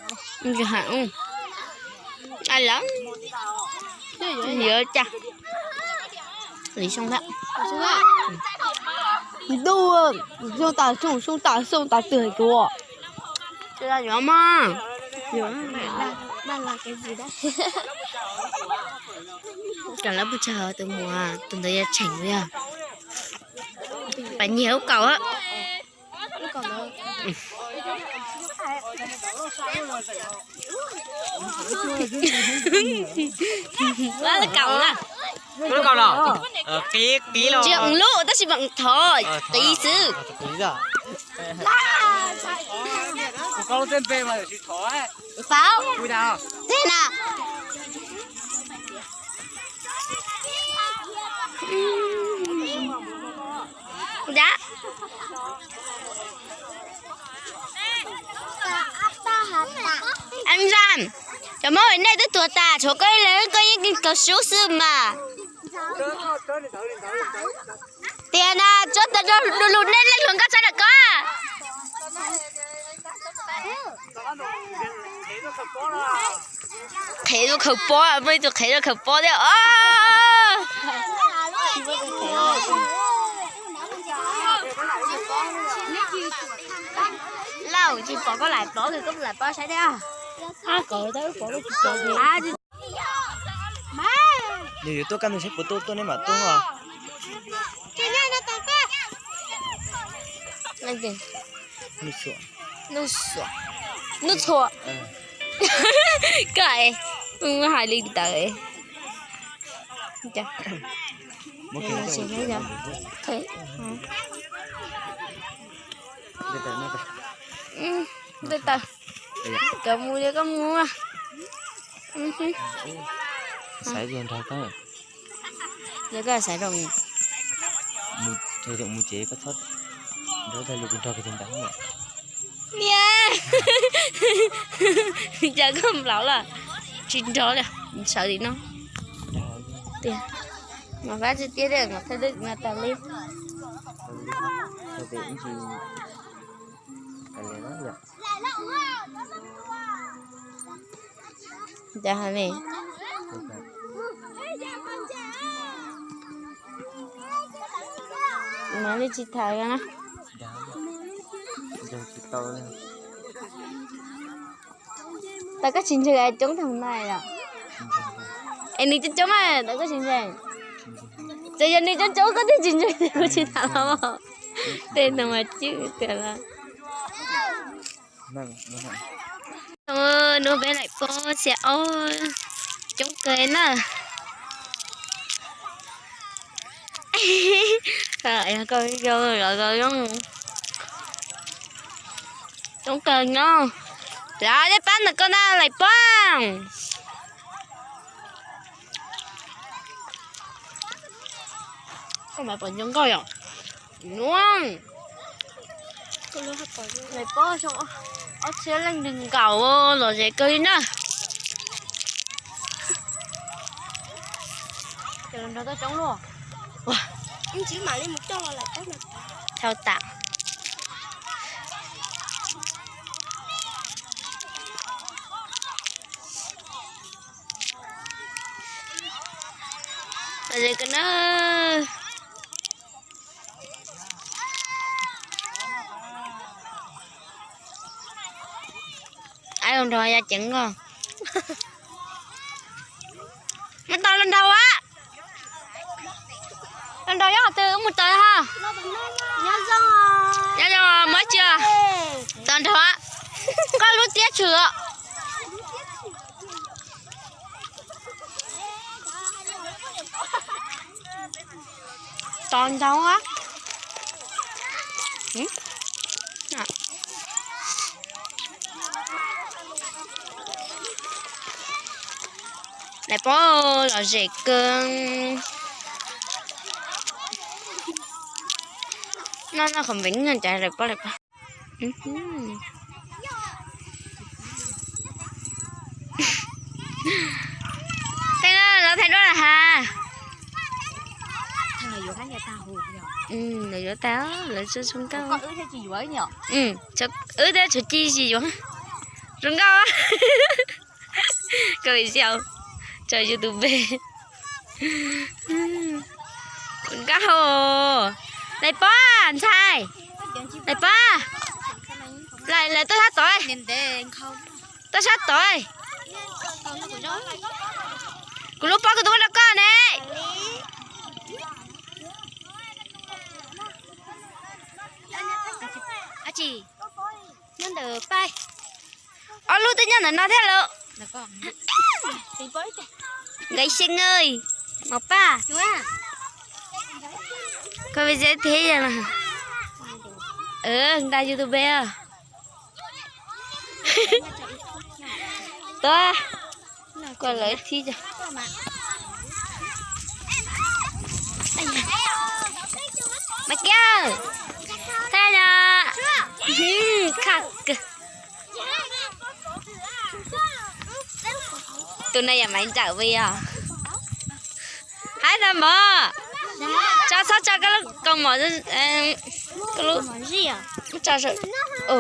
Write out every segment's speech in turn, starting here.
Tsis hais, ai lawm, yuav cas. Li soo thiab. Ntuj, soo tas soo, soo tas soo tas twg tuaj. Yuav mas. Cov lawv puas tsawg tus muam, tus ntawd yog tseem yog. Pab nyiag lub kaus á. Lub kaus na. Lub kaus los? Qib, qib los? Tsis yog lub, tab sis mas thov qib xwb. Qib. Faus. Tej na. Dab. Anh Ram, cov Hmoob nej twb tuag tas, tshuav koj ib leeg, koj yeej kaus sub xwb mas. Tias na, tsuab tas du lug nej leej hluas nkauj tshaj ntawm ko. Qhev rau khaws pob, muaj ib tug qhev rau khaws pob thiab os. Lauj, tsis pom koj laim pob, koj laim pob saib thiab. Nws yuav tuaj kaj ntug saib puas tuaj, tuaj nej mam tuaj os. Nuj Xuam. Nuj Xuam. Koj es, hais li ntawd. Ntawd tawm, cov mus li koj mus. Xaiv zoo nrog koj. Yog koj xaiv zoo, mus ces koj txhob nrog tag lus nrog kiag ntawd. Niam, cas koj nplaum lawm? Tsis nrog li, sawv li no. Tiag, mas fab tsis tiag li, mas thawj twg mas tas li. Cas hais li? Mas nej tsis tham na. Tau koj tsis ntseeg coob tag na yom. Es nws coob coob mas tau koj tsis ntseeg. Txawm yog nws coob coob koj twb tsis ntseeg kuv tsis tham los. Tej no mas cwj tiag lawm. Nub peb laim pob xiab ob coob kawg na. Koj zoo los zoo coob kawg no. Lawv tej pab ntawm koj na laim pob. Koj mas pom zoo nkauj yom. Nuj, laim pob ob txhiab leej nees nkaum lom zem kawg li na. Nrog tau coob luaj. Thau tas. Lom zem kawg na. Ab, los nrog ya ceev os. Mus tau los nraud a. Los nraud, nyob qhov twg mus tau ha? Nyob zoo, muab tsia. Tos nrog, koj lub tiab tshwm. Tos nraud a. Laim pob lom zem kawg. Noj noj qhov npeev no cas laim pob laim pob. Tej no lawv thaij duab lawm has. Lawv yuav tag, lawv tso zoo nkauj. Wb thiab tshuav ci tsis yuav. Zoo nkauj. Koj xyaum tso YouTube. Zoo nkauj hos. Lais pob ntxhais. Lais pob. Lais, lais tuaj sab tod. Tuaj sab tod. Kuv lub pob kuv tus muab rau koj ne. Nyob ntawm pab. Ob lub twb nyob ntawm no thiab lauj. Nkawd xyeej, mos paj. Koj peb teb thiab yog no. Nqa YouTube os. Tuaj, koj lawv thib. Mas kiag, thaj no, khaj kawg. Tus no yog Maiv Nrawm Vij os. Haib tag npaum. Tso, txhob tso koj lub kaus mom, koj lub,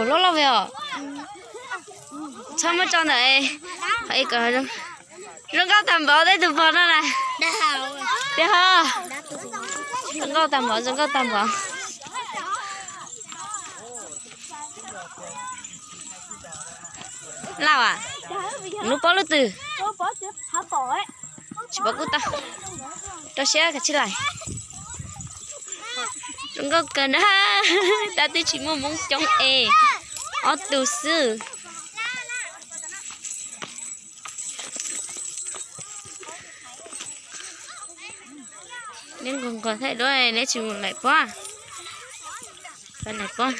loj loj Vij os. Txhob muab tso ntawm, zoo nkauj tag npaum tej tus pog no na. Tiag ho. Zoo nkauj tag npaum, zoo nkauj tag npaum. Lauj as, lub pob lub twg? Tsis paub kuj tau, rau siab kav tsij lais. Zoo nkauj kawg na, tab twb tsis muaj Hmoob coob es ob tug xwb. Neb nqos nqos thaij duab, neb tsis mus lais pob. Lais pob.